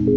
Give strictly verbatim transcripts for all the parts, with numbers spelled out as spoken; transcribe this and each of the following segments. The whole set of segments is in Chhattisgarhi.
ओ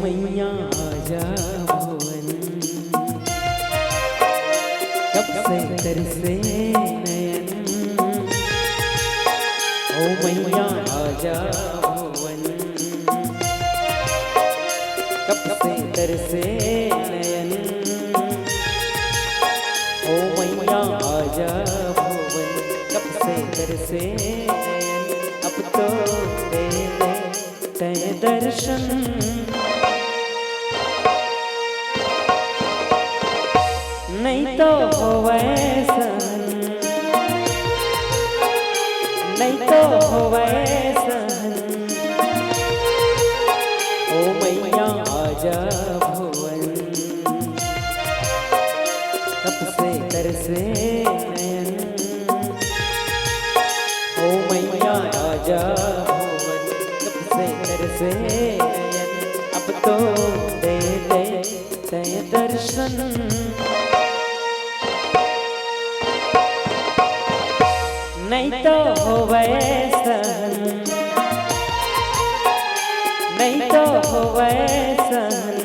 मैया आजा भुवन, कब से तरसे नयन। ओ मैया आजा भुवन, कब से तरसे नयन। ओ मैया आजा भुवन, कब से तरसे नयन। अब तो दे दे तय दर्शन, नहीं तो होवय सहन, नहीं तो होवय सहन। ओ मैया आजा भुवन, कब से तरसे नयन। ओ मैया आजा भुवन, कब से तरसे नयन। अब तो दे दे तय दर्शन, नहीं तो होवय सहन, नहीं तो होवय सहन,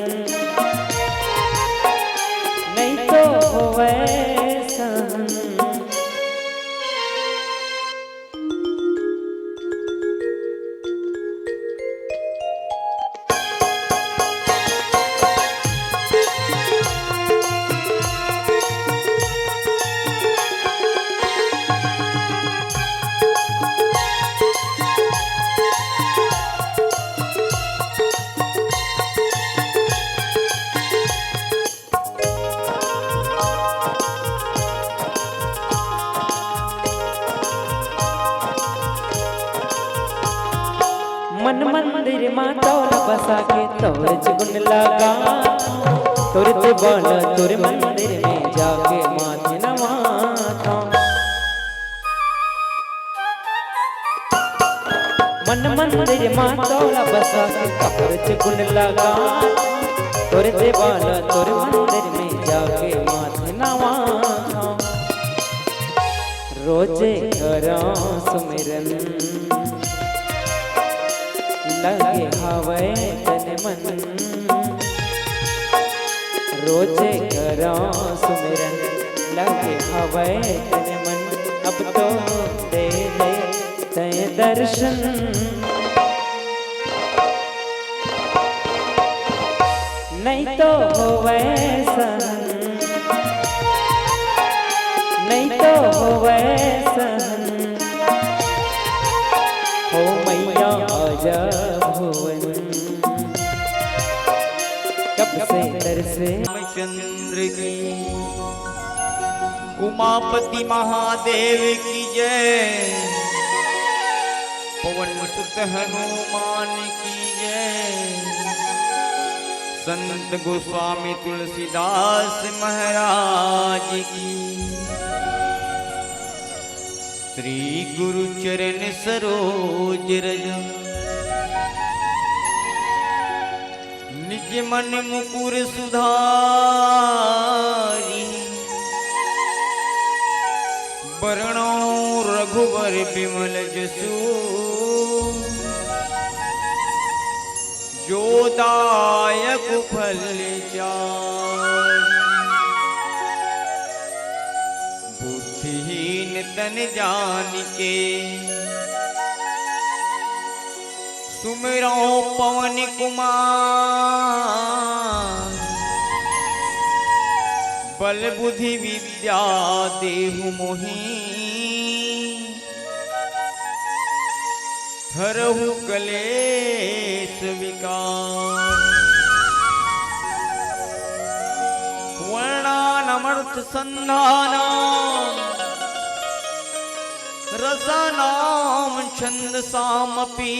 नहीं तो होवय सहन। मन मंदिर मा तोला बसा के तोर च गुन लगा, तोर देवाला तोर मंदिर में जाके माथे नवाता। मन मंदिर मा तोला बसा के तोर च गुन लगा, तोर देवाला तोर मंदिर में जाके माथे नवा। रोजे करौं सुमिरन, लगे हवय तन मन। रोजे करौं सुमिरन, लगे हवय तन मन। अब तो दे दे तय दर्शन, नहीं तो होवय सहन, नहीं तो होवय सहन। हो मैया आजा भुवन, कब से तरसे। रामचंद्र की, उमापति महादेव की जय, पवन सुत हनुमान की जय, संत गोस्वामी तुलसीदास महाराज की। श्री गुरु चरण सरोज रज, निज मन मुकुर सुधारी। बरनौं रघुबर बिमल जसु, जो दायक फल चारि। बुद्धिहीन तन जानिके, सुमिरौं पवन कुमार। बल बुद्धि विद्या देहु मोहि, हरहु कलेश विकार। वर्णानामर्थ संधानां, रसानां छंदसामपि।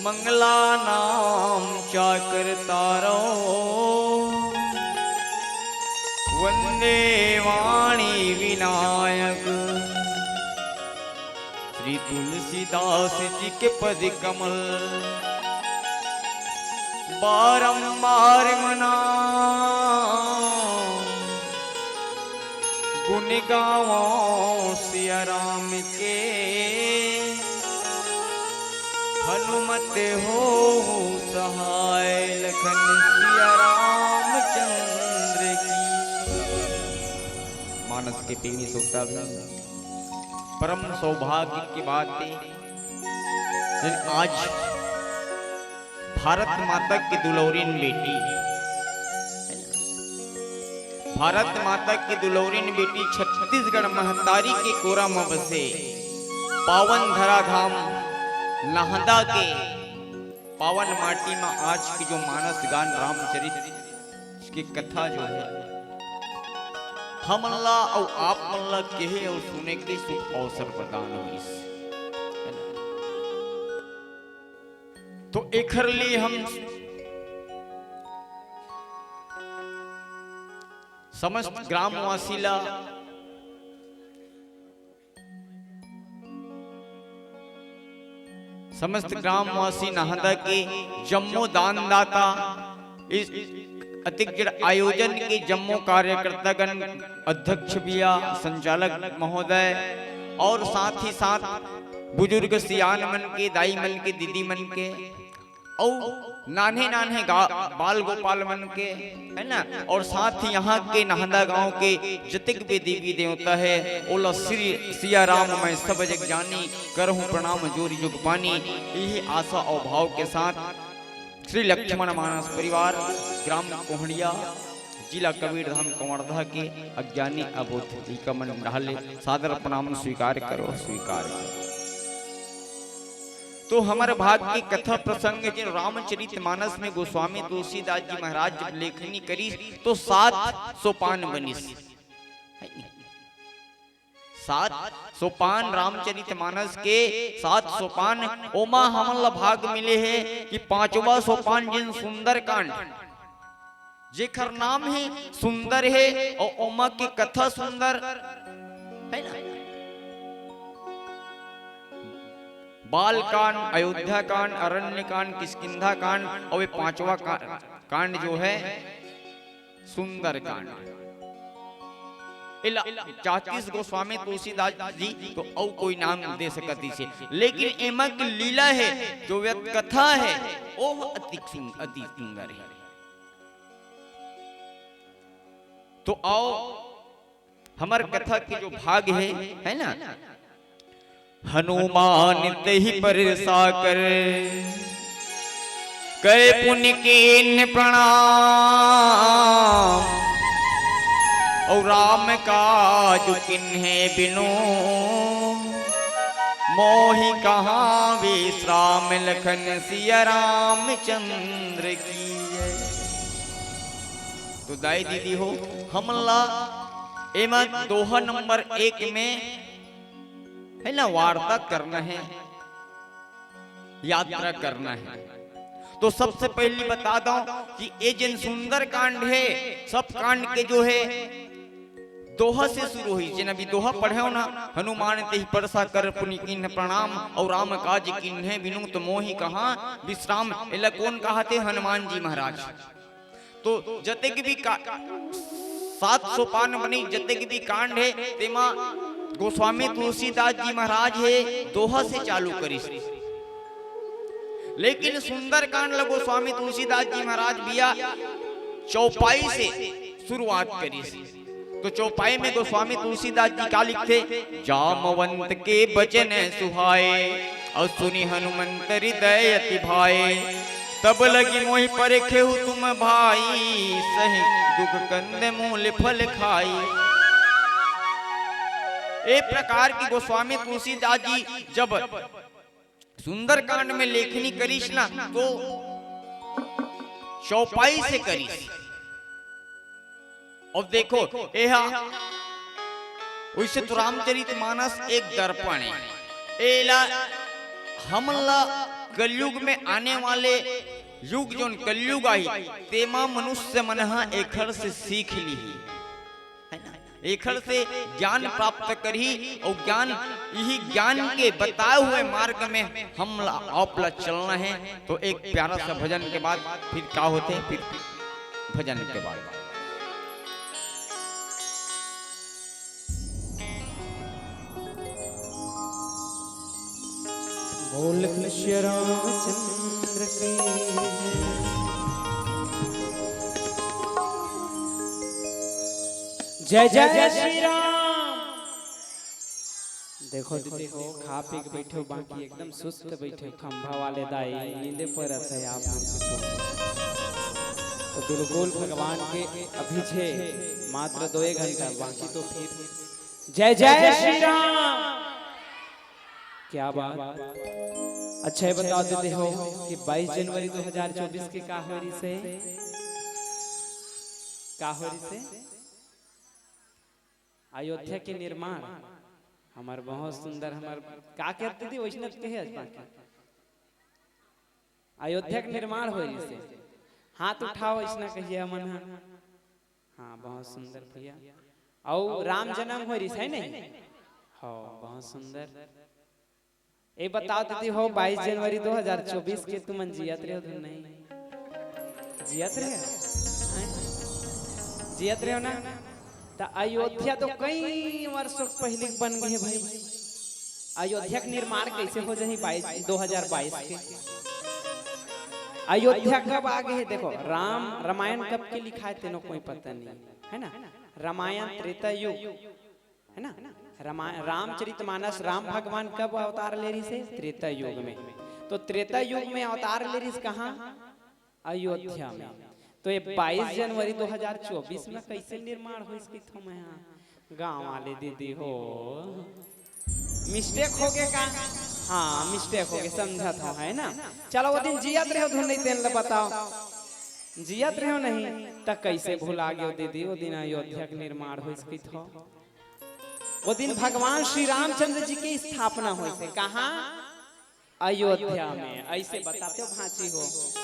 मंगलानां चाकरतारौ, वंदे वाणी विनायक। श्री तुलसीदास जी के पद कमल बारंबार मनां। गुण गावौं सिया राम के, हनुमत होहु सहाय। लखन सिया रामचंद्र की। मानस के प्रेमी श्रोता भी, परम सौभाग्य की बात है, जिन आज भारत माता की दुलौरिन बेटी, भारत माता की दुलौरिन बेटी छत्तीसगढ़ महतारी के कोरा म बसे पावन धराधाम नाहदा के पावन माटी म आज की जो मानस गान रामचरित की कथा जो है, हमन ला अउ आप मन ला केहे अउ सुने के शुभ अवसर प्रदान होइस। तो एखर लिए हम समस्त ग्रामवासी ला, समस्त ग्रामवासी नाहदा के जम्मो दानदाता, इस अतिक जड़ आयोजन के जम्मो कार्यकर्तागण, अध्यक्ष भैया, संचालक महोदय और साथ ही साथ बुजुर्ग सियान मन के, दाई मन के, दीदी मन के, अउ नान्हे नान्हे गा-, बाल गोपाल मन के, है ना, और साथ ही यहाँ के नाहदा गांव के जतिक भी देवी देवता है, ओला श्री सिया राम मैं सब जग जानी, करहूँ प्रणाम जोर जुग पानी। यही आशा और भाव के साथ श्री लक्ष्मण मानस परिवार, ग्राम कोहड़िया, जिला कबीरधाम कवर्धा के अज्ञानी अबोध इका मन डाले सादर प्रणाम स्वीकार करो, स्वीकार करो। तो हमर भाग के कथा प्रसंग जिन रामचरित मानस में गोस्वामी तुलसीदास जी महाराज जब लेखनी करिस तो सात सोपान बनिस। सात सोपान रामचरित मानस के सात सोपान, ओमा हमन ला भाग मिले हे कि पांचवा सोपान जिन सुंदरकांड, जेकर नाम ही सुंदर हे और ओमा के कथा सुंदर है ना। बाल कांड, अयोध्या कांड, अरण्य कांड, किष्किंधा कांड और ये पांचवा का-, कांड जो है सुंदर कांड। एला चाहतिस गोस्वामी तुलसीदास जी तो अउ कोई नाम दे सकतिस हे, लेकिन एमा के लीला हे, जो व्यत कथा हे, ओह अति सुं-, अति सुंदर हे। तो आओ, हमर कथा के जो भाग हे, है ना, हनुमान तेहि परसा कर, करे पुनि कीन्ह प्रणाम। और राम काज किन्हे बिनु, मोहि कहाँ विश्राम। लखन सिया रामचंद्र की जय। तो दाई दीदी हो, हमला एमा दोहा नंबर एक में है ना, वार्ता करना है, यात्रा करना है। तो सबसे पहली बता दो कि ये जिन सुंदरकांड है, सब कांड के जो है दोहा से शुरू हुई। जिन अभी दोहा पढ़े हो ना, हनुमान तेहि परसा कर पुनि कीन्ह प्रणाम, और राम काज किन्हे बिनु तो मोहि कहाँ विश्राम। एला कौन कहा थे? हनुमान जी महाराज। तो जतेक भी का-, सात सोपान बनी, जतेक भी कांड हे, तेमा गोस्वामी तुलसीदास जी महाराज हे दोहा से चालू करिस। लेकिन सुंदरकांड ल गोस्वामी तुलसीदास जी महाराज भैया चौपाई से शुरुआत करिस। तो चौपाई में गोस्वामी तुलसीदास जी का लिखथे? जामवंत के बचन सुहाए, और सुनि हनुमंत हृदय अति भाए। तब लगी मोहि परखेहु तुम भाई, सही दुख कंद मूल फल खाई। ए प्रकार की गोस्वामी तुलसीदास जी जब सुंदरकांड में लेखनी करिस ना, तो चौपाई से करिस। और देखो, एहा वैसे तो रामचरित मानस एक दर्पण है। एला हमन ला कलयुग में आने वाले युग, जोन कलयुग आही, तेमा मनुष्य मन ह एखर से सीख लिही, है ना? एखर से ज्ञान प्राप्त करही, और ज्ञान, यही ज्ञान के बताए हुए मार्ग में हम ला, आप ला चलना है। तो एक प्यारा सा भजन के बाद फिर का होथे, फिर भजन के बाद। बोल कृष्ण रामचंद्र की जय, जय जय श्री राम। देखो दीदी हो, खा पी के बैठे हो, बाकी एकदम सुस्त बैठे हो, खंभा वाले दाई नींदे परत है आप मन के तो। तो बिल्कुल भगवान के अभी छे मात्र दो एक घंटा बाकी, तो फिर जय जय श्री राम। क्या बात। अच्छा, ये बताओ दीदी हो कि बाईस जनवरी दो हज़ार चउबीस के का हो रहिस हे? का हो रहिस हे? अयोध्या के निर्माण। हमर बहुत सुंदर, हमर का कहते दीदी, वैष्णव के है आज बाकी। अयोध्या के निर्माण हो रहिस हे। हाथ उठाओ, ऐसना कहिए हमन हा। हाँ, बहुत सुंदर भैया। अउ राम जन्म हो रहिस हे नहीं? हाँ, बहुत सुंदर। ए बताओ दीदी हो, बाईस जनवरी दो हज़ार चउबीस के तुमन जियत रहे हो धुन नहीं? जियत रहे हो? हैं? जियत रहे हो ना? त अयोध्या तो कई वर्षों पहले बन गए भाई। अयोध्या के निर्माण कैसे हो जाही बाईस, दो हज़ार बाईस के? अयोध्या कब आ गए? देखो, राम, रामायण कब के लिखा है, तेनो कोई पता नहीं, है ना? रामायण त्रेता युग, है ना? रामायण, रामचरितमानस, राम भगवान कब अवतार ले रहिस हे? त्रेता युग में। तो त्रेता युग में अवतार ले रहिस कहाँ? अयोध्या में। तो ये बाईस जनवरी दो हज़ार चउबीस में कैसे निर्माण होइस कहिथों मैं हा? गाँव वाले दीदी हो, mistake हो गए का? हाँ, mistake हो गए, समझत हो, है ना? चलो, वो दिन जियत रहे हो धुन नहीं, तेन ल बताओ, जियत रहे हो नहीं, त कैसे भुला गए दीदी, वो दिन अयोध्या के निर्माण होइस कहिथों? वो दिन भगवान श्री रामचंद्र जी के स्थापना होइस हे। कहाँ? अयोध्या में। ऐसे बताते हो भांची हो,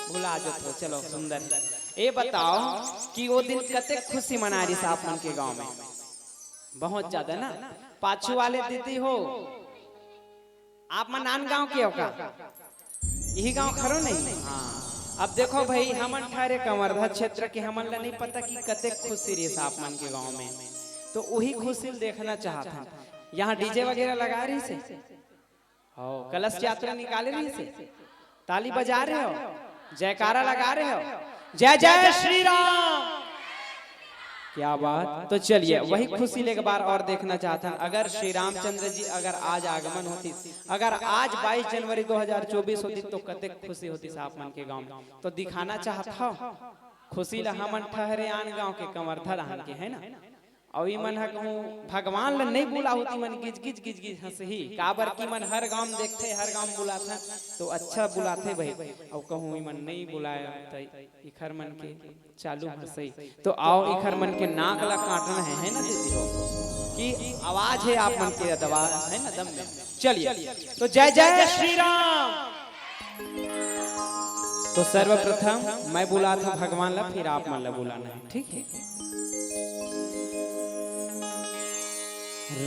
भुला जाते हो। चलो सुंदर, ये बताओ कि वो दिन कते खुशी मना रहिस आप मन के गांव में? बहुत ज्यादा ना। पाछू वाले दीदी हो, आप मन नान गांव के हो का? यही गांव खरो नहीं? हाँ। अब देखो भाई, हमन ठहरे कवर्धा क्षेत्र के, हमन ला नहीं पता कि कते खुशी रहिस आप मन के गांव में। तो वही खुशी ल देखना चाहत हन। यहाँ डीजे वगैरह लगा रहिसे, हो कलश यात्रा निकाले रहिसे, ताली बजा रहे हो, जयकारा लगा रहे हो, जय जय श्री राम। क्या बात। तो चलिए, वही खुशी ल एक बार और देखना चाहत हन। अगर श्री रामचंद्र जी अगर आज आगमन होतिस, अगर आज बाईस जनवरी दो हज़ार चौबीस होतिस, तो कतेक खुशी होतिस आप मन के गांव में। तो दिखाना चाहत हव खुशी ला हमन ठहरे आन गांव के कमरथर आन के, है ना? अउ इमन ह कहूँ भगवान ल नइ बुलाहू त इमन गिज गिज गिज गिज हंसही, काबर कि इमन हर गांव म देखथे, हर गांव म बुलाथन, तो अच्छा बुलाथे भाई। अउ कहूँ इमन नइ बुलाय त इखर मन के चालू हंसई। तो आओ, इखर मन के नाक ला काटना है, है ना दीदी हो, कि आवाज है आप मन के दबा, है ना दम में। चलिए, तो जय जय श्री राम। तो सर्वप्रथम मैं बुलात हूँ भगवान ला, फिर आप मन ला बुलाना है, ठीक है?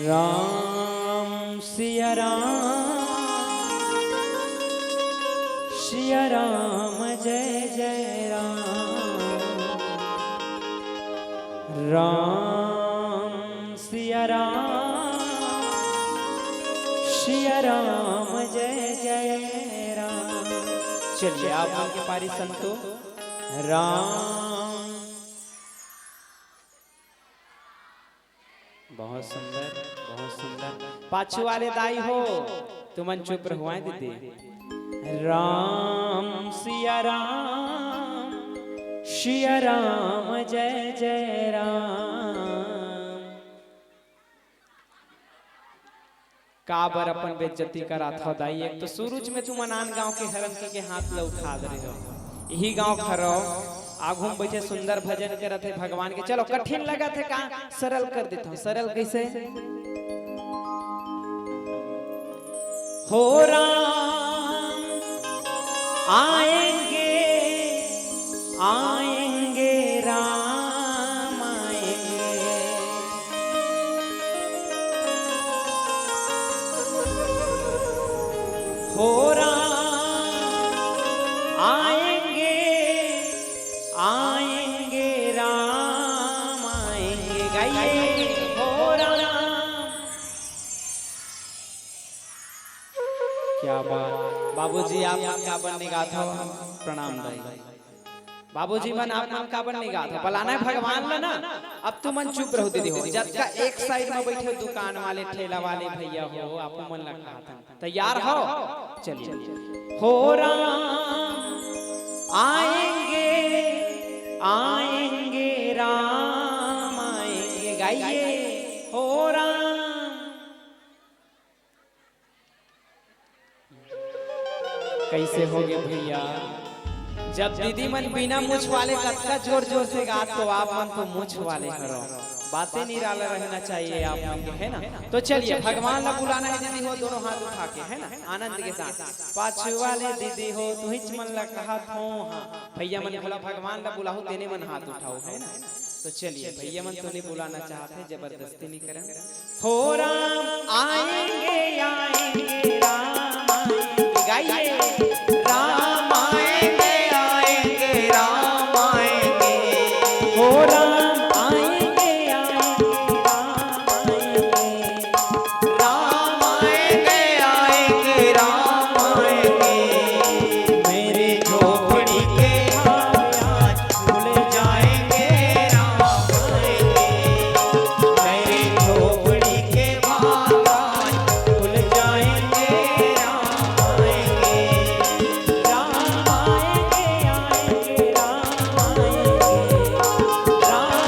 राम सिया राम, सिया राम जय जय राम। राम सिया राम, सिया राम जय जय राम। चलिए, आप मन के पारी संतो। राम। बहुत सुंदर, बहुत सुंदर। पाछू वाले दाई हो, तुमन चुप रहुवाए दीदी। राम सिया राम, सिया राम जय जय राम। काबर अपन बेइज्जती करात हो दाई? एक तो शुरू में तुमन आन गांव के हरन के, के हाथ ल उठा दे रहे हो। इही गांव खरो, आघू में बैठे सुंदर भजन करत हे भगवान के। चलो, कठिन लगत हे का? सरल कर देता हूँ। सरल कैसे? हो राम आएंगे, आएंगे राम आएंगे। हो राम आएंगे, आएंगे राम आएंगे। गाइए, हो राम। क्या बात। बाबूजी, आप मन काबर नइ गात हो? प्रणाम दाई। बाबूजी मन, आप मन काबर नइ गात हो? बलाना है भगवान ला ना। अब तुमन चुप रहो दीदी हो। जतका एक साइड में बैठे दुकान वाले, ठेला वाले भैया हो, आप मन ला कहात हन। तैयार हो? चलिए। हो राम आएंगे, आएंगे राम आएंगे। गाइए, हो राम। कैसे होगे भैया? जब दीदी मन बिना मूछ वाले कतका जोर जोर से गात, तो आप मन तो मूछ वाले हरो। बातें निराला रहना चाहिए आप मन के, है ना? तो चलिए, भगवान ला बुलाना है दीदी हो, दोनों हाथ उठा के, है ना, आनंद के साथ। पाछू वाले दीदी हो, तुहिच मन ला कहत हो, हाँ। भैया मन घला भगवान ला बुलाहू, तेने मन हाथ उठाओ, है ना? तो चलिए, भैया मन तो नहीं बुलाना चाहते, जबरदस्ती नहीं करन। हो राम आएंगे, आएंगे, राम आएंगे। गाइए। राम आएंगे, आएंगे, राम आएंगे। हो राम आएंगे, आएंगे, राम आएंगे। राम आएंगे, आएंगे, राम आएंगे। मेरी झोपड़ी के हालात खुल जाएंगे, राम आएंगे। मेरी झोपड़ी के बाग आज खुल जाएंगे, राम आएंगे। राम आएंगे, आएंगे, राम आएंगे। राम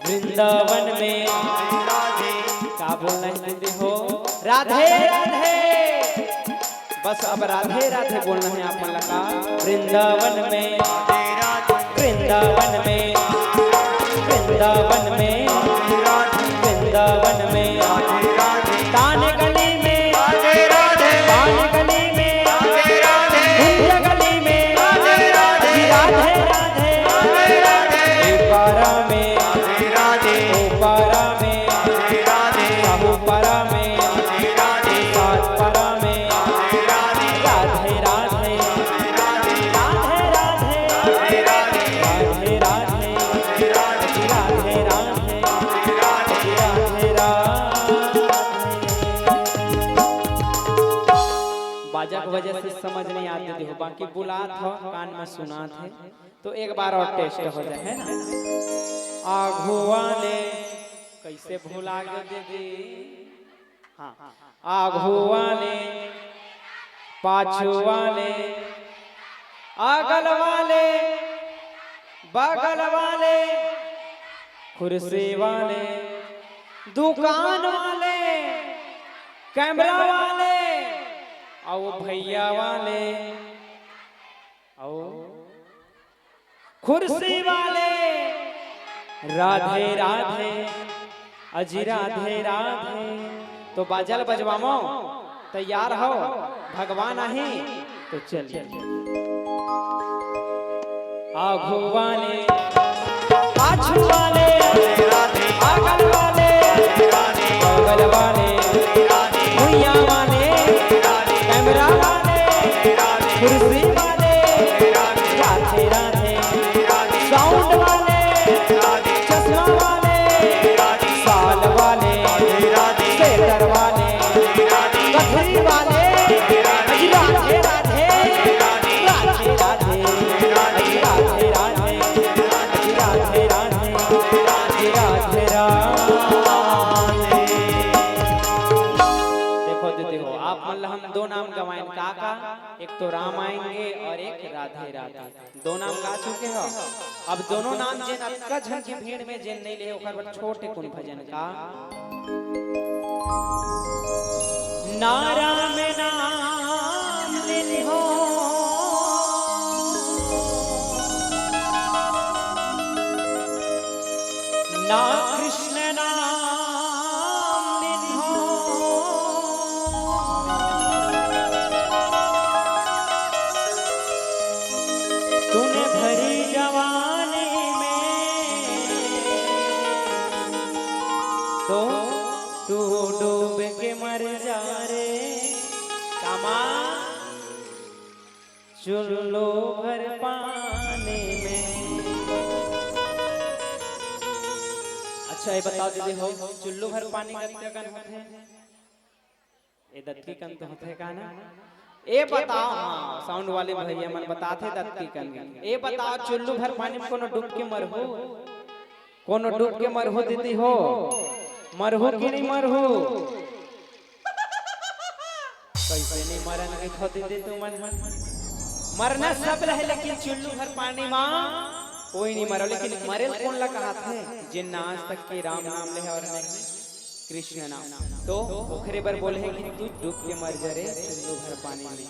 वृंदावन में। का बोलना हे दीदी हो? राधे राधे। बस अब राधे राधे बोलना हे आप मन ला। वृंदावन में, वृंदावन में, वृंदावन में, वृंदावन में। ताने गली में, पान गली में, कुंज गली में, राधे राधे। ए पारा में, ओ पारा में, साहू पारा में, सात पारा में, राधे राधे, राधे राधे, राधे राधे, राधे राधे, राधे राधे। बाजा के वजह से समझ नहीं आत दीदी हो, बाकी बुलात हो, कान में सुनात हे, तो एक बार और टेस्ट हो जाए, है ना? आघू वाले, कैसे भुला गए दीदी? हाँ, आघू वाले, पाछू वाले, अगल वाले, बगल वाले, कुर्सी वाले, दुकान वाले, कैमरा वाले, अउ भैया वाले, अउ कुर्सी वाले। राधे राधे, अजी राधे राधे। तो बाजा ल बजवावो, तैयार हो, भगवान आही। तो चलिए। आघू वाले, पाछू वाले, अगल वाले, बगल वाले, भुइयां वाले, कैमरा वाले, कुर्सी वाले, राधे राधे। साउंड वाले, चश्मा वाले, साल वाले, स्वेटर वाले, कथरी वाले, राधे राधे, राधे राधे, राधे राधे, राधे राधे, राधे राधे। देखो दीदी हो, आप मन ला हम दो नाम गवाएन, का का? एक तो राम आएंगे और एक राधे राधे। दो नाम गा चुके हो। अब दोनों नाम जेन अतका झन के भीड़ में जेन नइ ले, ओकर बर छोटे कुन भजन का। ना राम नाम लिन्हो, ना कृष्ण नाम लिन्हो। तूने भरी जवानी में तो तू डूब के मर जा रे। कामा चुल्लू भर पानी में। अच्छा, ये बताओ दीदी हो, चुल्लू भर पानी कतका कन होथे? ए दतकी कन तो होथे का ना? ए बताओ, हाँ, साउंड वाले भैया मन बताथे दतकी कन। ए बताओ, चुल्लू भर पानी में कोनो डूब के मरहू? कोनो डूब के मरहू दीदी हो? मरहू कि नहीं मरहू? कैसे नहीं मरन के खो दीदी तुमन? मरना सब रहे, लेकिन चुल्लू भर पानी मा कोई नहीं मरो। लेकिन मरेल कोन ला कहाथे? जिन आज तक के राम नाम ले और नहीं कृष्ण नाम। तो ओखरे बर बोले हे कि तू डूब के मर जा रे चुल्लू भर पानी में।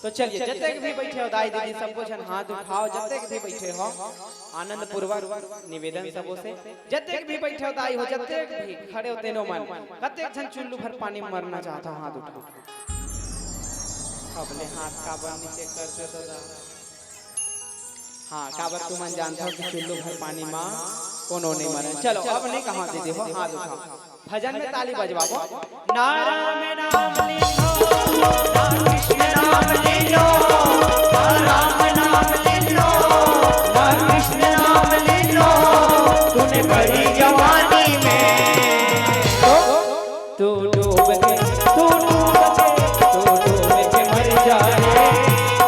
तो चलिए, जतेक भी बैठे हो दाई दीदी, सबको झन हाथ उठाओ, जतेक भी बैठे हो, आनंद पूर्वक निवेदन सबो से, जतेक भी बैठे हो दाई हो, जतेक भी खड़े हो तेनो मन, कतेक झन चुल्लू भर पानी में मरना चाहता हो, हाथ उठाओ। अब ले हाथ काबर नीचे कर दे दादा। हाँ, काबर तुमन जानथव कि चुल्लू भर पानी मा कोनो नइ मरे। चलो, अब नइ कहा दीदी हो, हाथ उठाओ। भजन में ताली बजवाबो। ना राम नाम लीनो, ना कृष्ण नाम लीनो, ना राम नाम लीनो, ना कृष्ण नाम लीनो, तूने भरी जवानी में। तो तू डूब के, तू डूब के, तू डूब के मर जा रे,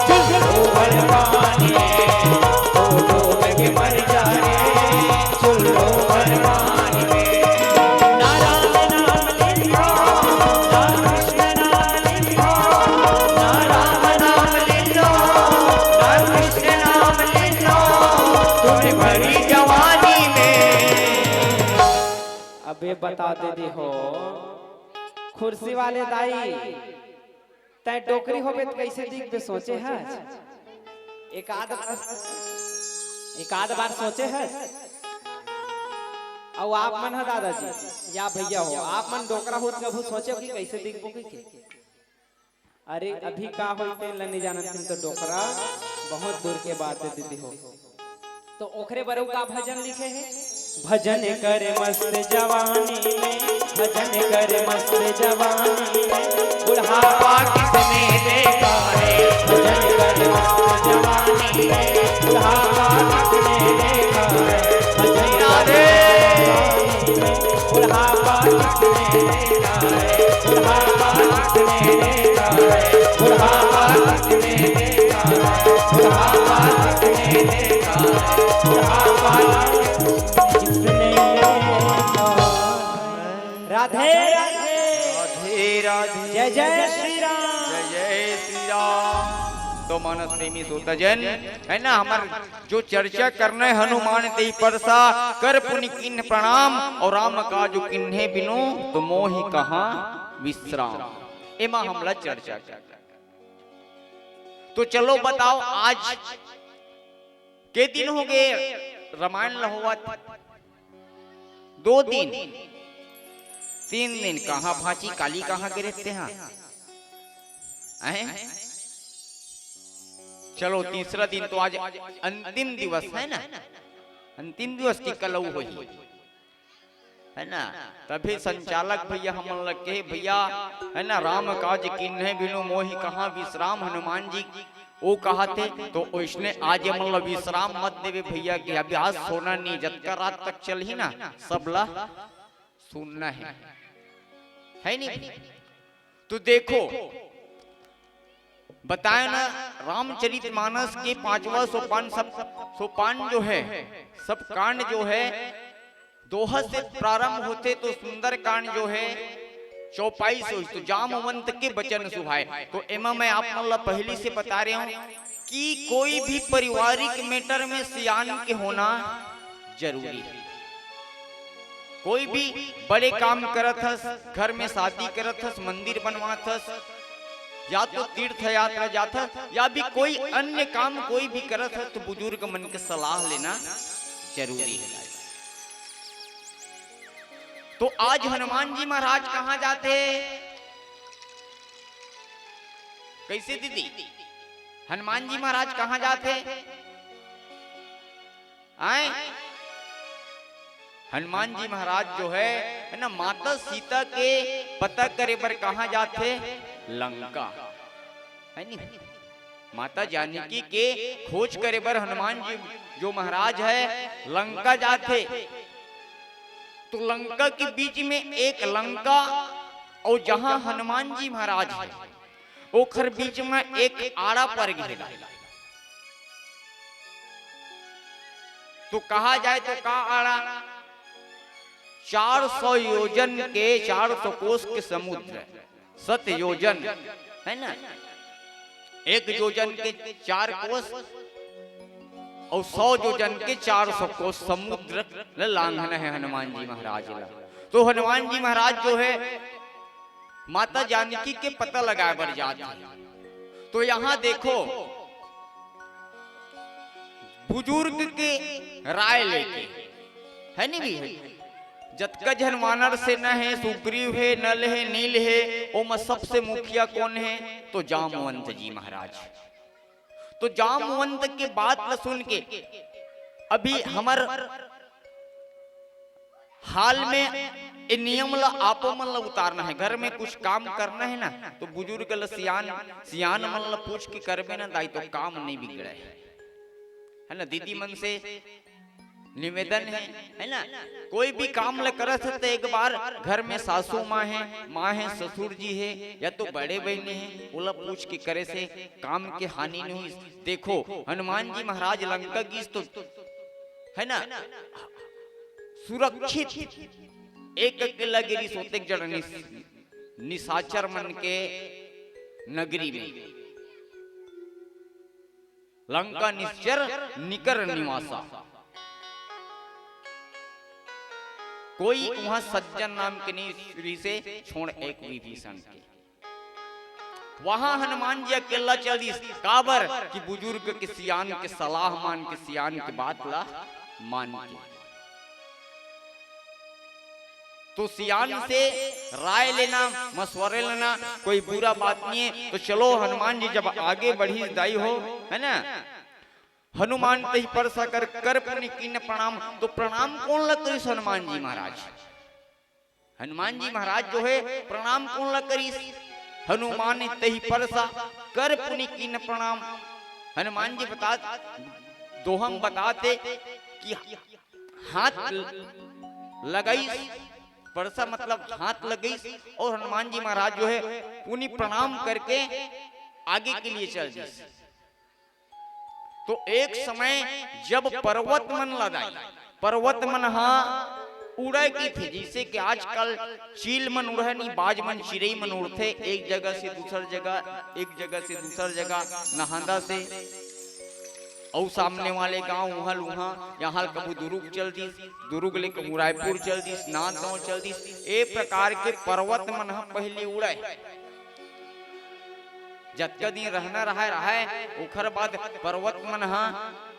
चुल्लू भर पानी में। तू डूब के मर जा रे, चुल्लू भर पानी में। ना राम नाम लिन्नो, ना कृष्ण नाम लिन्नो, ना राम नाम लिन्नो, ना कृष्ण अबे बता दे दे हो, खुर्सी वाले दाई, तैं डोकरी होबे त कइसे दिखबे, सोचे हस? एक आध बार, एक आध बार सोचे हस? अउ आप मन ह दादाजी या भइया हो, आप मन डोकरा होत कभू सोचे हो कि कइसे दिखबो कहिके? अरे अभी का होई तेन ल नइ जानत हन तो डोकरा, बहुत दूर के बात हे दीदी हो। तो ओखरे बर अउ का भजन लिखे हे? भजन करे मस्त जवानी में, भजन करे मस्त जवानी में, बुढ़ापा किसने देखा है? भजन करे मस्त जवानी में, बुढ़ापा किसने देखा है? भजन करे मस्त जवानी में, बुढ़ापा किसने देखा है? बुढ़ापा किसने देखा है? बुढ़ापा किसने देखा है? बुढ़ापा किसने देखा है? बुढ़ापा किसने देखा है? राधे राधे। राधे राधे। जय जय श्री राम। जय जय श्री राम। तो मानस प्रेमी श्रोताजन, है ना, हमर जो चर्चा करना है हनुमान तेहि परसा, कर पुनि कीन्ह प्रणाम, अउ राम काज कीन्हे बिनु, तो मोहि कहाँ विश्राम। एमा हमला चर्चा करना। तो चलो बताओ, आज के दिन होगे रामायण ल होवत? दो दिन, तीन दिन, कहाँ भांची काली कहाँ गिरे ते हा? हैं? चलो, तीसरा दिन तो आज अंतिम दिवस है ना, अंतिम दिवस की कलऊ होही, है ना? तभी संचालक भैया हमन ल कहे, "भैया, है ना, राम काज कीन्हे बिनु मोहि कहाँ विश्राम।" हनुमान जी वो कहा थे, तो ओइसने आज हमन ल विश्राम मत देवे भैया, कि अभी आज सोना नहीं, जतका रात तक चलही ना, सब ला सुनना है, है नहीं? तो देखो, बताए ना, रामचरित मानस के पांचवा सोपान, सब सोपान जो है, सब कांड जो है, दोहा से प्रारंभ होथे, तो सुंदरकांड जो है चौपाई से होही, तो जामवंत के बचन सुहाए। तो एमा मैं आप मन ला पहिली से बता रहे हूँ कि कोई भी पारिवारिक matter में सियान के होना जरूरी है। कोई भी बड़े काम करत हस, घर में शादी करत हस, मंदिर बनवात हस, या तो तीर्थ यात्रा जात हस, या भी कोई अन्य काम कोई भी करत हस, तो बुजुर्ग मन के सलाह लेना जरूरी है। तो आज हनुमान जी महाराज कहाँ जाथे? कैसे दीदी, हनुमान जी महाराज कहाँ जाथे? आए, हनुमान जी महाराज जो है, है ना, माता सीता के पता करे बर कहाँ जाथे? लंका, है नी? माता जानकी के खोज करे बर हनुमान जी जो महाराज है, लंका जाथे। तो लंका के बीच में एक लंका, अउ जहाँ हनुमान जी महाराज है, ओखर बीच में एक आड़ा पर गे हे। तो कहा जाए तो का आड़ा? चार सौ योजन के, चार सौ कोस के समुद्र, सत योजन, है ना, एक योजन के चार कोस अउ सौ योजन के चार सौ कोस समुद्र ल लांघना है हनुमान जी महाराज ला। तो हनुमान जी महाराज जो है, माता जानकी के पता लगाए बर जात हे। तो यहाँ देखो, बुजुर्ग के राय लेके, है नी भी? जतका झन वानर सेना है, सुग्रीव है, नल है, नील है, ओमा सबसे मुखिया कोन है? तो जामवंत जी महाराज। तो जामवंत के बात ल सुन के अभी हमर हाल में ए नियम ल आपो मन ल उतारना है। घर में कुछ काम करना है ना, तो बुजुर्ग ल, सियान, सियान मन ल पूछ के करबे ना दाई, तो काम नहीं बिगड़े, है ना? दीदी मन से निवेदन है, है ना? कोई भी काम ल करत है तो एक बार घर में सासू माँ है, माँ है, ससुर जी है, या तो बड़े बहिनी है, ओला पूछ के करे से काम के हानि नहीं होई। देखो, हनुमान जी महाराज लंका गिस तो, है ना, सुरक्षित एक अकेला गिरिस, ओतेक जड़ निस-, निशाचर मन के नगरी में। लंका निश्चर निकर निवासा। कोई उहाँ सज्जन नाम के नहीं रिहिसे, छोड़ एक विभीषण के। वहाँ हनुमान जी अकेला चल दिस, काबर कि बुजुर्ग के, सियान के सलाह मान के, सियान के बात ला मान के। तो सियान से राय लेना, मशवरे लेना कोई बुरा बात नहीं है। तो चलो, हनुमान जी जब आगे बढ़िस दाई हो, है ना, हनुमान तहि परसा कर, कर पुनि कीन्ह प्रणाम। तो प्रणाम कोन ला करिस? हनुमान जी महाराज। हनुमान जी महाराज जो है, प्रणाम कोन ला करिस? हनुमान तहि परसा कर पुनि कीन्ह प्रणाम। हनुमान जी बता, दोहा म बताथे कि हाथ लगाइस, परसा मतलब हाथ लगाइस, और हनुमान जी महाराज जो है, पुनि प्रणाम करके आगे के लिए चल दिस। तो एक समय जब पर्वत मन ला दाई, पर्वत मन हा उड़े कहिथे, जैसे कि आजकल चील मन उड़े नहीं, बाज मन, चिरई मन उड़थे एक जगह से दूसर जगह, एक जगह से दूसर जगह, नहांदा से। अउ सामने वाले गांव उहाँ ल उहाँ, यहाँ ल कभू दुरुग चल दिस, दुरुग ले कहूँ रायपुर चल दिस, नांदगांव चल दिस, ए प्रकार के पर्वत मन ह पहिली उड़य। जतका दिन रहना रहय, रहय, ओखर बाद पर्वत मन ह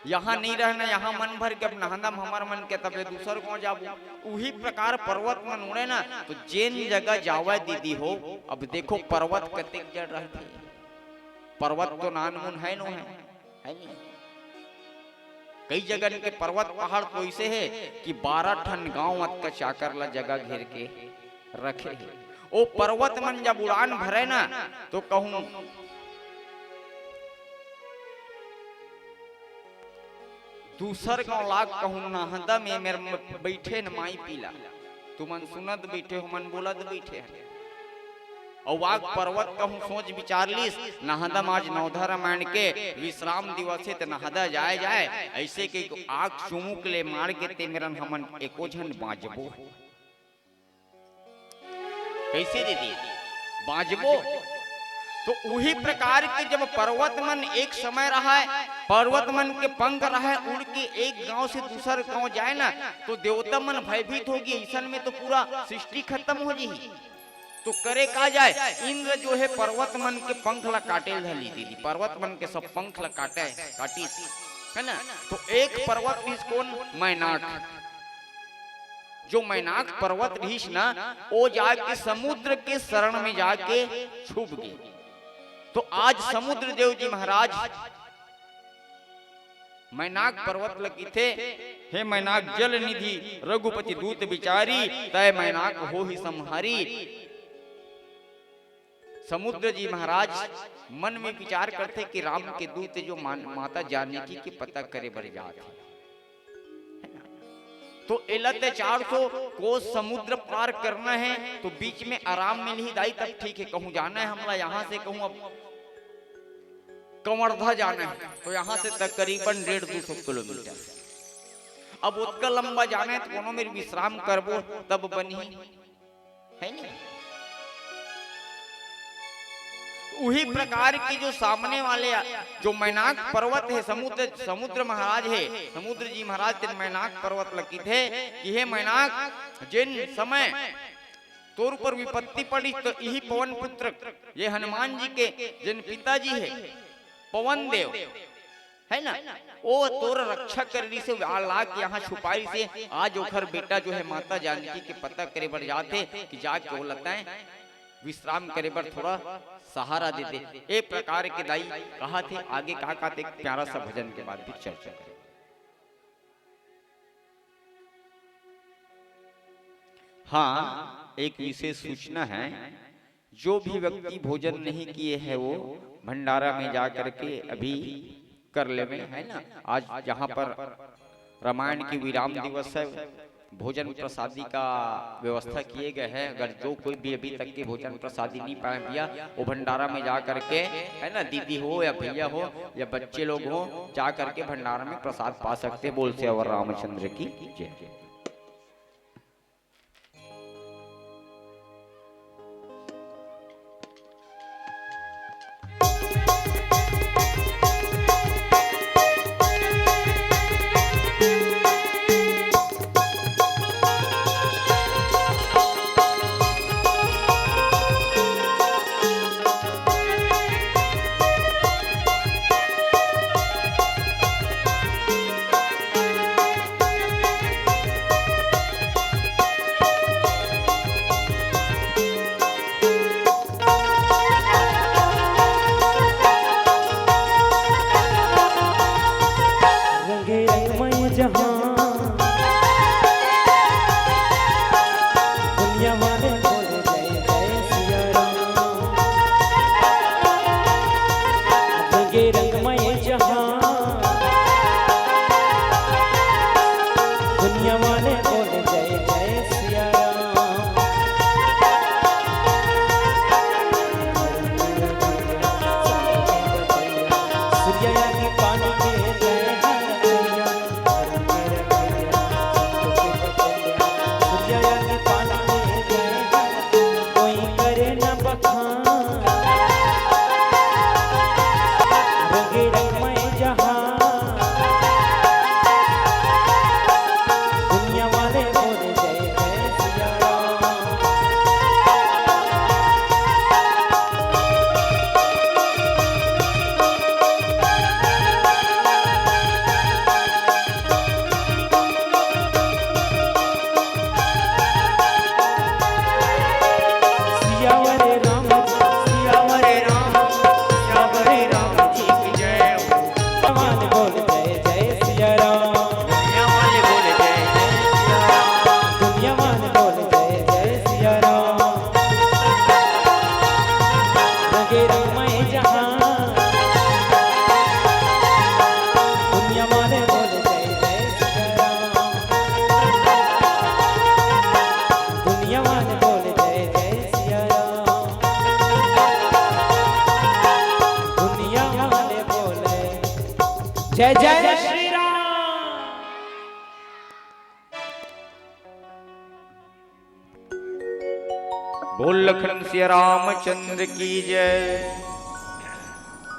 यहाँ नइ रहना, यहाँ मन भर के अब नहंदम हमर मन के, तब ले दूसर गाँव जाबो। उही प्रकार पर्वत मन उड़े ना, तो जेन जगह जावय दीदी हो, अब देखो पर्वत कतेक जड़ रहथे। पर्वत तो नानमुन है नो है, है नहीं? कई जगन के पर्वत पहाड़ तो ऐसे है कि बारह ठन गांव अतका चाकर ला जगह घेर के रखे है। ओ पर्वत मन जब उड़ान भरे ना, तो कहूं दूसर गांव लाग कहूं नहंदम ए मेर म-, बैठे न माई पीला। तुमन सुनत बैठे हो, मन बोलत बैठे हन। अउ आग पर्वत कहूं सोच विचार लिस, नहंदम आज नवधा रामायण के विश्राम दिवस हे, त नहंदा जाय जाय, ऐसे के आग चुमुक ले मार के ते मेरन हमन एको झन बांचबो। कैसे दीदी? बांचबो। तो उही प्रकार के जब पर्वत मन एक समय रहय, पर्वत मन के पंख रहय, उड़ के एक गांव से दूसर गांव जाय ना, तो देवता मन भयभीत होगी, ऐसन में तो पूरा सृष्टि खत्म हो जाही। तो करे का जाय, इंद्र जो है पर्वत मन के पंख ला काटे ल धर लिस दीदी, पर्वत मन के सब पंख ला काटे, काटिस, है ना? तो एक पर्वत रिहिस कोन? मैनाक। जो मैनाक पर्वत रिहिस ना, ओ जाके समुद्र के शरण में जाके छुप गे। तो आज समुद्र देव जी महाराज मैनाक पर्वत ल किथे, हे मैनाक जल निधि रघुपति दूत बिचारी, तय मैनाक होहि संहारी। समुद्र जी महाराज मन में विचार करथे कि राम के दूत जो मान-, माता जानकी के पता करे बर जात हे। तो एला ते चार सौ कोस समुद्र पार करना है, तो बीच में आराम मिलही दाई, तब ठीक है। कहूँ जाना है हमला यहाँ से, कहूँ अब कवर्धा जाना है, तो यहाँ से तकरीबन डेढ़ दो सौ किलोमीटर। अब ओतका लंबा जाना है, तो कोनो मेर विश्राम करबो, तब बनही। है नहीं? उही प्रकार के जो सामने वाले आ-, जो मैनाक पर्वत है, समुद्र, समुद्र महाराज है, समुद्र जी महाराज तेन मैनाक पर्वत ल किथे कि हे मैनाक, जेन समय तोर ऊपर विपत्ति पड़ी, तो इही पवन पुत्र, ये हनुमान जी के जेन पिताजी है, पवन देव, है ना, ओ तोर रक्षा कर रहिसे, ला के यहाँ छुपाय रहिसे। आज ओखर बेटा जो है माता जानकी के पता करे बर जात हे कि जाके ओला तैं विश्राम करे बर थोड़ा सहारा दे दे। ए प्रकार के दाई कहाथे। आगे का कहत हे, एक प्यारा सा भजन के बाद फिर चर्चा करें। हाँ, एक विशेष सूचना है, जो भी व्यक्ति भोजन नहीं किए हैं, वो भंडारा में जा करके अभी कर लेवे, है ना। आज जहाँ पर रामायण की विराम दिवस है, भोजन प्रसादी का व्यवस्था किए गए हैं। अगर जो कोई भी अभी तक के भोजन प्रसादी नहीं पाए भैया, वो भंडारा में जा करके, है ना, दीदी हो या भैया हो या बच्चे लोग हो, जा करके भंडारा में प्रसाद पा सकते हैं। बोल सियावर रामचंद्र की जय। बोले बोल जय जय सिया राम। सूर्य आगे पानी के जय हर मैया, हर मेरा मैया, सबको के बचैया। सूर्य आगे पानी के जय हर, कोई करे न बखान। रंगे रंगमय जहां, दुनिया वाले बोले जय जय सिया राम। सियावर राम, सियावर राम, सियावर राम जी की जय हो। भगवान बोल जय जय सिया राम। दुनिया वाले बोले जय जय सिया राम। दुनिया वाले बोले जय जय सिया राम। रंगे रंगमय जहां, दुनिया वाले बोले जय जय सिया राम। दुनिया वाले बोले जय जय सिया राम। दुनिया वाले बोले जय जय श्री राम। बोल लखन सिया रामचंद्र की जय।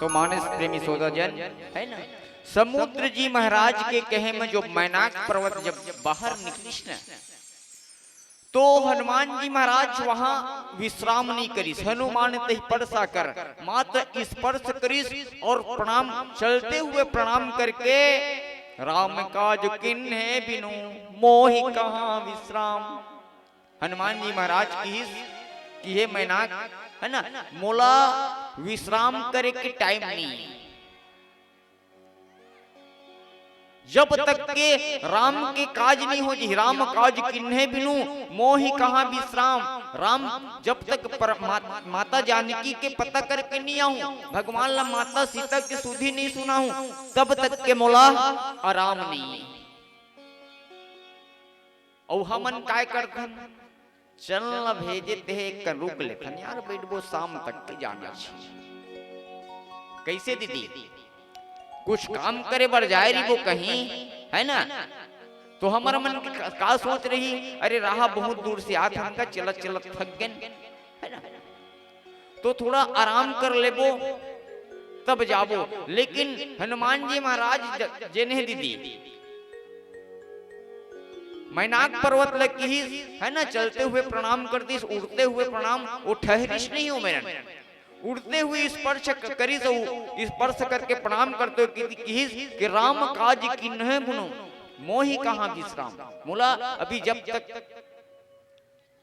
तो मानस प्रेमी श्रोता जन, है ना, समुद्र जी महाराज के कहे में जो मैनाक पर्वत जब बाहर निकलिस ना, तो हनुमान जी महाराज वहां विश्राम नहीं करिस। हनुमान तहि परसा कर मात स्पर्श करिस और प्रणाम, चलते हुए प्रणाम करके, "राम काज किन्हे बिनु मोहि कहाँ विश्राम।" हनुमान जी महाराज किहिस कि हे मैनाक, है ना, मोला विश्राम करे के टाइम नहीं है। जब तक के राम के काज नहीं हो जी, "राम काज किन्हे बिनु मोहि कहाँ विश्राम।" राम जब तक पर, मा, माता जानकी के पता करके नहीं आऊं, भगवान ला माता सीता के सुधि नहीं सुनाऊं, तब तक के मोला आराम नहीं है। अउ हमन काय करथन? चल न भेजे ते एक कन रुक लेथन यार, बैठबो शाम तक के जाना छी। कैसे दीदी? कुछ काम करे बर जाए रहिबो कहीं, है ना? तो हमर मन के का, का सोच रही, "अरे रहा बहुत दूर से आत हन का, चलत चलत थक गेन," है ना? तो थोड़ा आराम कर लेबो तब जाबो। लेकिन हनुमान जी महाराज ज-, जेने दीदी मैनाक पर्वत ल किहिस, है ना, चलते हुए प्रणाम कर दिस, उड़ते हुए प्रणाम, वो ठहरिस नहीं हो मेरन, उड़ते हुए स्पर्श क-, करिस, वो स्पर्श करके प्रणाम करते हुए कि-, किहिस कि "राम काज किन्हे बिनु मोहि कहाँ विश्राम।" मोला अभी जब तक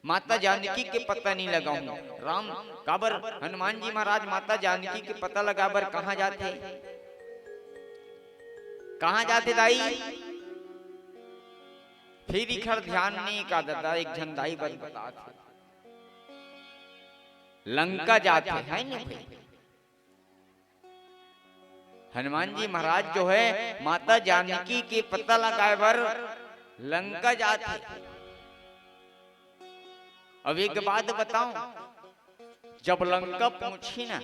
माता जानकी के पता नहीं लगाऊं। राम, काबर हनुमान जी महाराज माता जानकी के पता लगाबर कहां जाथे? कहां जाथे दाई? फिर इखर ध्यान नहीं का दादा, एक झन दाई बन बतात हे। लंका जाथे, है नहीं भाई? हनुमान जी महाराज जो है, माता जानकी के पता लगाए बर लंका जात हे। अब एक बात बताऊं, जब लंका पहुंची ना,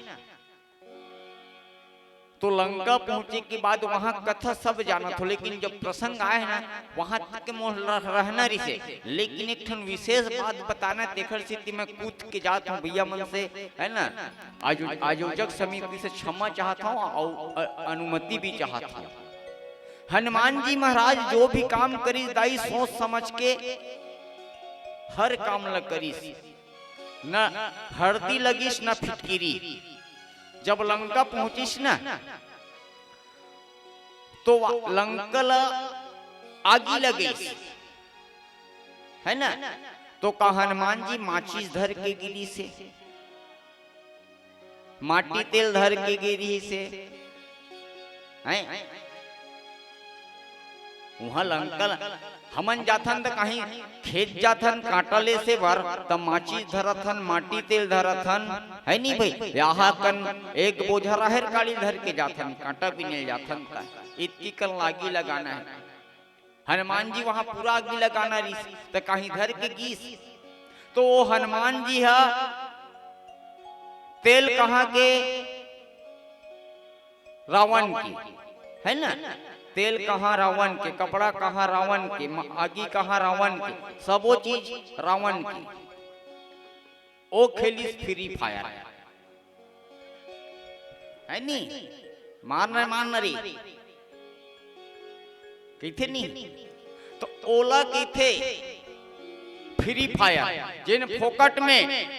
तो लंका पहुंचे के बाद वहां कथा सब जानत हो, लेकिन जब प्रसंग आए ना, वहां तक के मोर रह-, रहना रिसे। लेकिन एक ठन विशेष बात बताना, तेखर सेती मैं कूद के जात हूं भैया मन से, है ना, आयो-, आयोजक समिति से क्षमा चाहत हूं और अ-, अनुमति भी चाहत हूं। हनुमान जी महाराज जो भी काम करिस दाई, सोच समझ के हर काम ल करिस, न हरदी लगिस न फिटकिरी। जब लंका पहुंचिस न, तो वा-, लंका ल आगी लगिस, है ना? तो का हनुमान जी माचिस धर के गिरिस हे, माटी तेल धर के गिरिस हे, हैं? उहां लंका ल-, हमन जाथन त कहीं खेत जाथन कांटा लेसे बर, त माचिस धरथन, माटी तेल धरथन, है नी भाई? यहां कन एक बोझा राहेर काली धर के जाथन, कांटा बिने जाथन, त इतकी कन लागी लगाना है। हनुमान जी वहां पूरा आगी लगाना रिहिस, त कहीं धर के गीस। तो वो हनुमान जी हा तेल कहाँ के? रावण के, है ना? तेल कहाँ? रावण के। कपड़ा कहाँ? रावण के। म-, आगी कहाँ? रावण के। सबो चीज रावण के। ओ खेलिस Free Fire, है नी? मारना, मारना रे, कहिथे नी? तो ओला कहिथे Free Fire, जेन फोकट में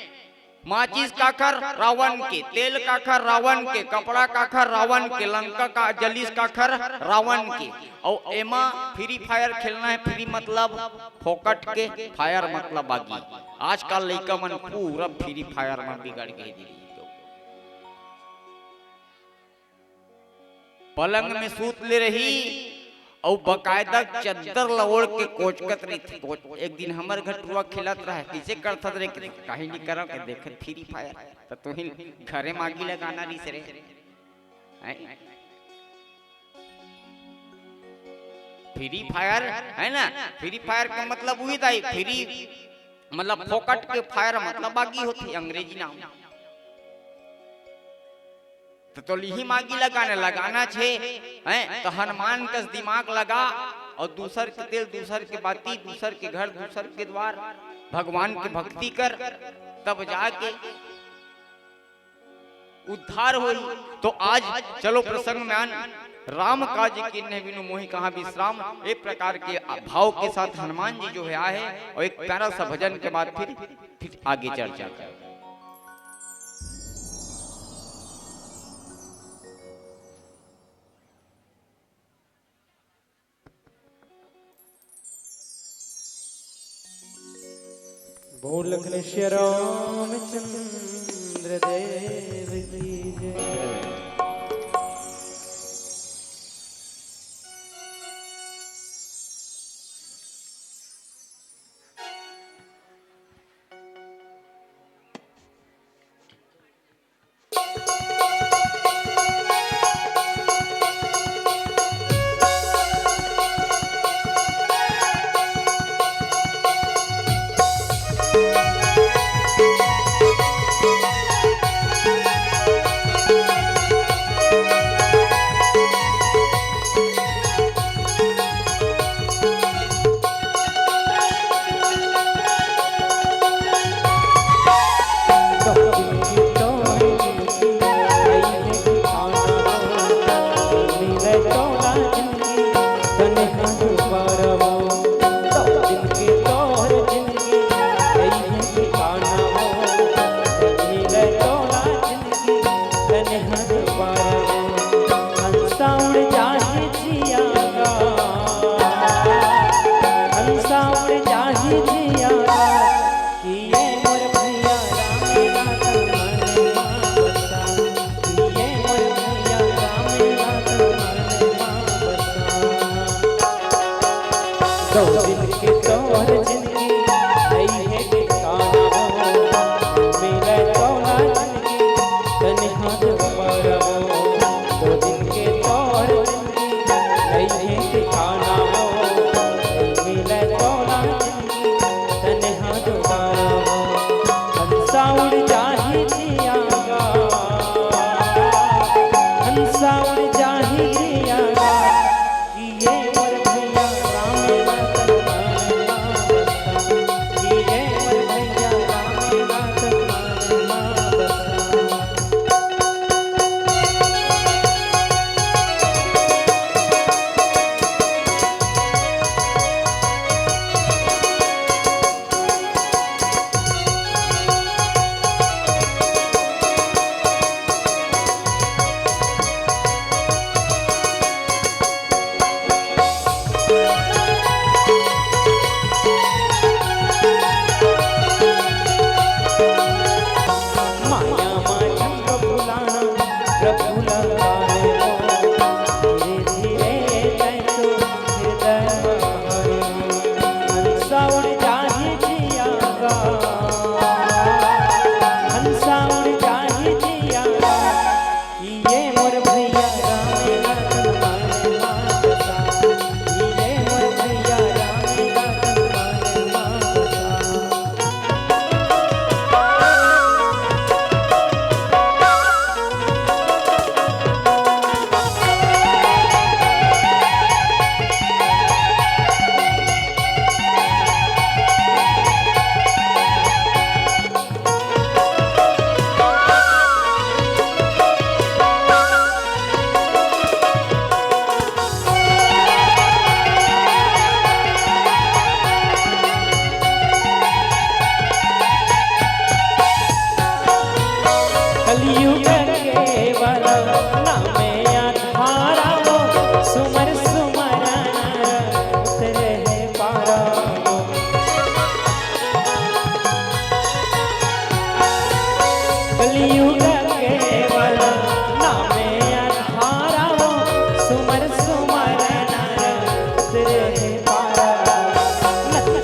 माचिस काखर? रावण के। तेल काखर? रावण के। कपड़ा काखर? रावण के। लंका का जलिस काखर? रावण के। अउ एमा Free Fire खेलना है, free मतलब फोकट के, fire मतलब आगी। आजकल लइका मन पूरा Free Fire में बिगड़ गए दीदी। पलंग में सूत ले रही अउ बकायदा चद्दर ल ओढ़ के कोचकत रहिथे। कोच-, एक दिन हमर घर टुआ खेलत रहे, "कइसे करथस रे?" "कहीं नहीं करव," के देखत Free Fire। त तुहिन घरे मागी लगाना रिहिस रे। हैं? Free Fire है ना, Free Fire के मतलब उही दाई, free मतलब फोकट के, fire मतलब आगी होथे अंग्रेजी नाम। त तोला इही मागी लगाना, लगाना छे, हैं? त हनुमान कस दिमाग लगा अउ दूसर के तेल, दूसर के बाती, दूसर के घर, दूसर के द्वार, भगवान के भक्ति कर, तब जाके उद्धार होई। तो आज चलो प्रसंग में आन, राम काज कीन्हे बिनु मोहि कहाँ विश्राम, एक प्रकार के भाव के साथ हनुमान जी जो है आए हैं और एक प्यारा सा भजन के बाद फिर, फिर आगे चर्चा करें। बोल कृष्ण रामचंद्र देव की जय।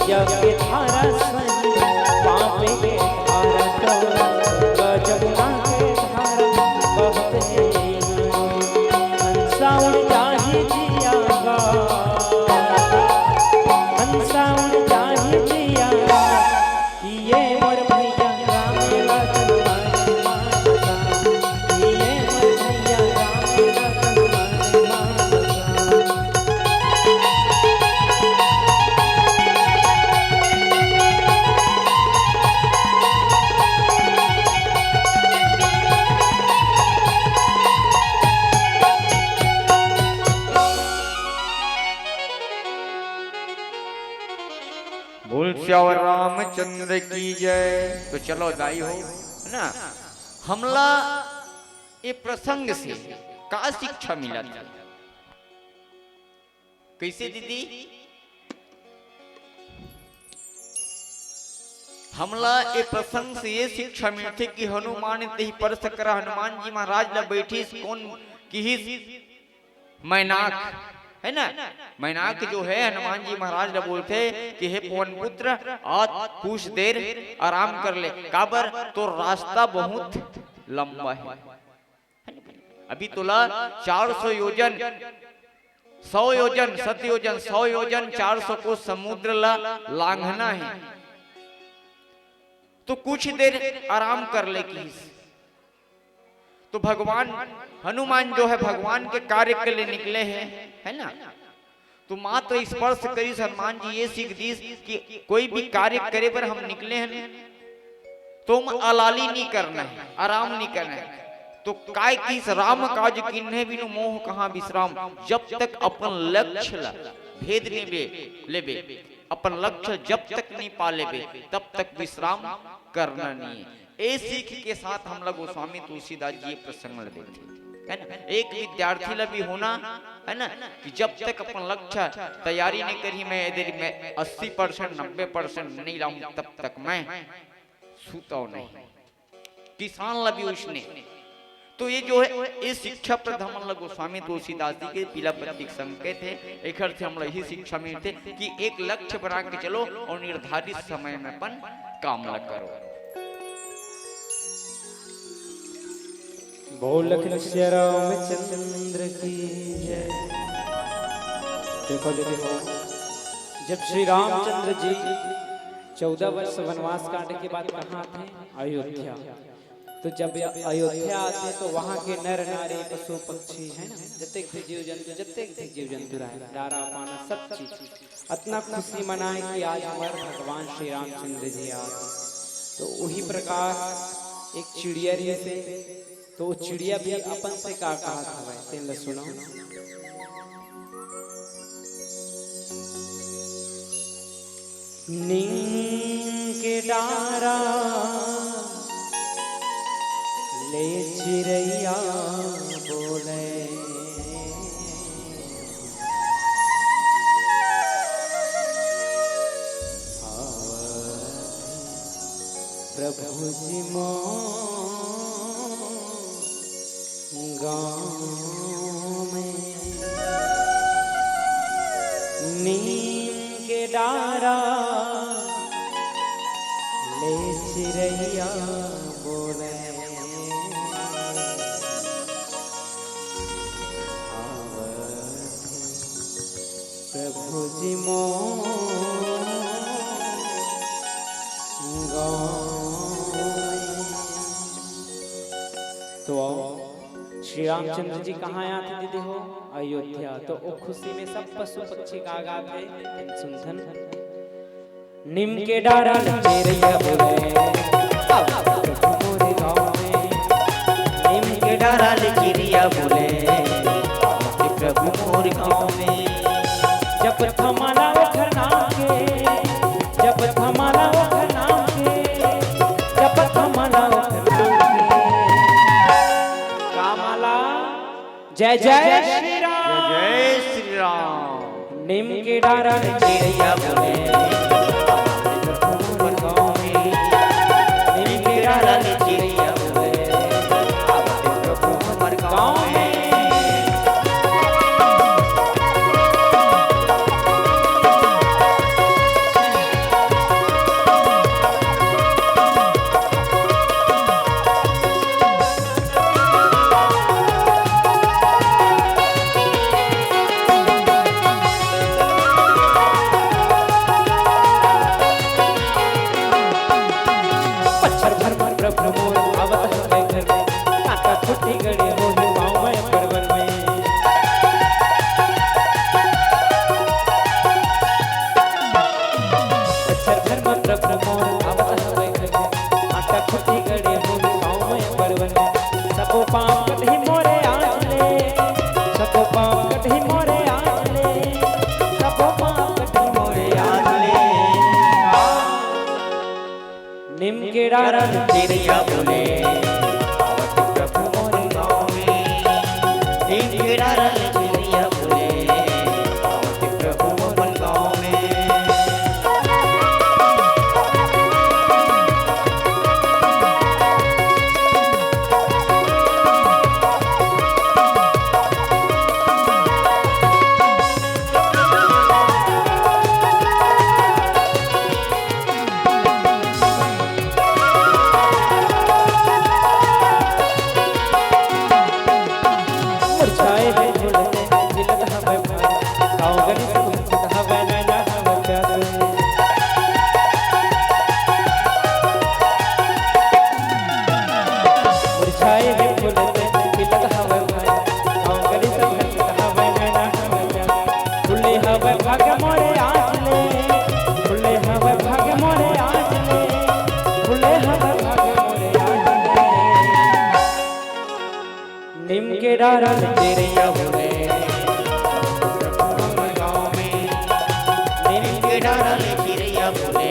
जग के धारा सही, पाप के धारा तो, जमुना के धारा बहत हे। हंसा उड़ जाही जिया गा, हंसा उड़ जाही जिया गा, कि ये मोर भैया राम लखन मानता, कि ये मोर भैया राम लखन मानता। बोल सियावर रामचंद्र की जय। तो चलो दाई हो, है ना, हमला ये प्रसंग से का शिक्षा मिलत हे? कैसे दीदी? हमला ये प्रसंग से ये शिक्षा मिलथे कि हनुमान तेहि पर सकरा, हनुमान जी महाराज ला बैठिस, कोन किहिस? मैनाक, है ना? मैनाक जो है, हनुमान जी महाराज ला बोलथे कि हे पवन पुत्र, आज कुछ देर आराम कर ले, काबर तोर रास्ता बहुत लंबा है। अभी तोला चार सौ योजन, सौ योजन, सत योजन, सौ योजन, चार सौ कोस समुद्र ला लांघना है, तो कुछ देर आराम कर ले किहिस। तो भगवान हनुमान जो है, भगवान के कार्य के लिए निकले हैं, है ना? तो मात्र स्पर्श करिस, हनुमान जी ये सीख दीस कि कोई भी कार्य करे बर हम निकले हैं, तो हम अलाली नहीं करना है, आराम नहीं करना है। तो काय किहिस, राम काज कीन्हे बिनु मोह कहाँ विश्राम। जब तक अपन लक्ष्य ला भेद नहीं बे, लेबे, अपन लक्ष्य जब तक नहीं पा लेबे, तब तक विश्राम करना नहीं है। ए सीख के साथ हमला गोस्वामी तुलसीदास जी ये प्रसंग ल देथे, है ना? एक विद्यार्थी ला भी होना, है ना, कि जब तक अपन लक्ष्य तैयारी नहीं करी, मैं यदि मैं अस्सी परसेंट, नब्बे परसेंट नहीं लाऊं, तब तक मैं सुताओ नहीं। किसान ला भी उसने तो ये जो है, ये शिक्षा प्रद हमन ला गोस्वामी तुलसीदास जी के पीला पत्ती के संकेत है। एकर से हमला यही शिक्षा मिलथे कि एक लक्ष्य बना के चलो और निर्धारित समय में अपन काम ला करो। बोल लखन सिया रामचंद्र की जय। देखो, देखो, जब श्री रामचंद्र जी चौदह वर्ष वनवास काटे के बाद कहाँ थे? अयोध्या। तो जब अयोध्या आथे तो वहाँ के नर नारी, पशु पक्षी, है ना, जतेक भी जीव जंतु, जतेक भी जीव जंतु रहे, डारा पाना सब चीज अतना खुशी मनाए कि आज हमर भगवान श्री रामचंद्र जी आ। तो वही प्रकार एक चिड़िया रहिसे, तो वो चिड़िया भी अपन से का कहत हवय, तेन ल सुनो। नीम के डारा ले चिरैया बोले, आवत हे प्रभु जी मोर गाँव में। नीम के डारा ले चिरैया बोले, आवत हे प्रभु जी मोर गाँव में। तो आओ, श्री रामचंद्र जी कहाँ आथे दीदी हो? अयोध्या। तो ओ खुशी में सब पशु पक्षी का गाथे, सुनथन। नीम के डारा ले चिरैया बोले, आवत प्रभु मोरे गाँव में। नीम के डारा ले चिरैया बोले, आवत प्रभु मोरे गाँव में। जपत हंव माला ओखर नाम के, जपत हंव माला ओखर नाम के, जपत हंव माला ओखर नाम के। का माला? जय जय श्री राम। जय जय श्री राम। नीम के डारा ले चिरैया बोले, हमर गाँव में। नीम के डारा ले चिरैया बोले, हमर गाँव में। नीम के डारा ले चिरैया बोले, आवत प्रभु मोर गाँव में। नीम के डारा ले चिरैया बोले, आवत प्रभु मोर गाँव में। मुरझाए हे फूल से खिलत हवय भाई, गाँव गली से उमसत हवय नैना हवय प्यास। मुरझाए हे फूल से खिलत हवय भाई, गाँव गली से उमसत हवय नैना हवय प्यास। खुले हवय भाग मोरे आज ले, खुले हवय भाग मोरे आज ले, खुले हवय भाग मोरे आज ले। नीम के डारा ले चिरैया बोले, हमर गाँव में। नीम के डारा ले चिरैया बोले,